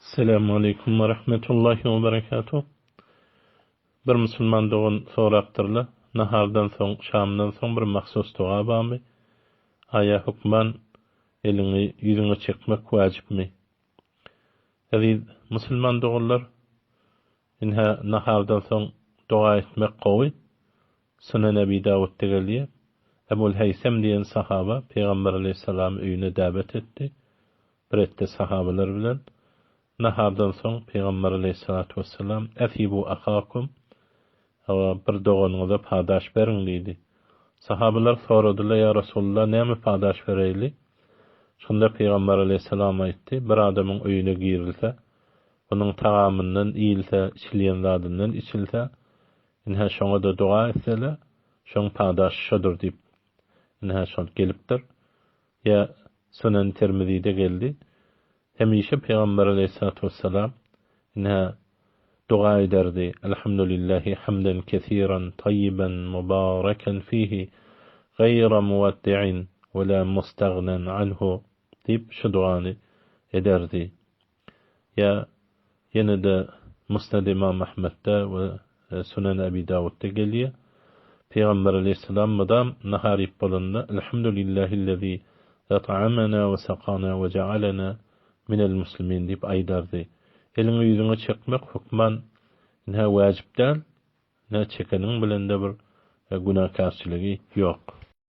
Esselamu aleýkum we rahmetullahi we berekatuh. Bir musulman dogan sorapdyrlar, nahardan soň, şamdan soň bir mahsus doga barmy? Aýa hökman eliňi ýüzüňe çekmek wajypmy? Eziz musulman doganlar, ynha nahardan soň doga etmek gowy, Sunan Ebi Dawutda gelýär, Ebul Heýsem diýen sahaba Pygamber aleýhissalamy öýüne däwet etdi, bir etde sahabalar bilen. Nahardan soň Pygamber aleýhissalatu wessalam, Esibu ahakum, hawa, bir doganyňyza padaş beriň diýdi. Sahabalar soradylar, Ýa Resulallah, näme padaş bereýli? Şonda Pygamber aleýhissalam aýtdy, Bir adamyň öýüne girilse, onuň tagamyndan iýilse, içilýän zadyndan içilse, Ynha şoňa-da doga etseler, şoň padaşy şodur diýip, ynha şol gelipdir. Ýa Sunan Termizide geldi. Hemişe Pygamber aleýhissalatu wessalam ynha doga ederdi, Elhamdülillahi hamden kesiran taýýiben mubaraken fihi gaýra muwaddi'in we la mustagnan anhu diýip şu dogany ederdi. Ýa ýene-de Musnad Ymam Ahmetde we Sunan Abi Dawutda gelýär. Pygamber aleýhissalam mydam nahar iýip bolanda, Elhamdülillahillezî et'amena we sakana we jealena minel muslimin diýip aýdardy. Eliňi ýüzüňe çekmek hökman ynha wajyp däl, ynha çekeniň bilen-de bir günäkärçiligi ýok.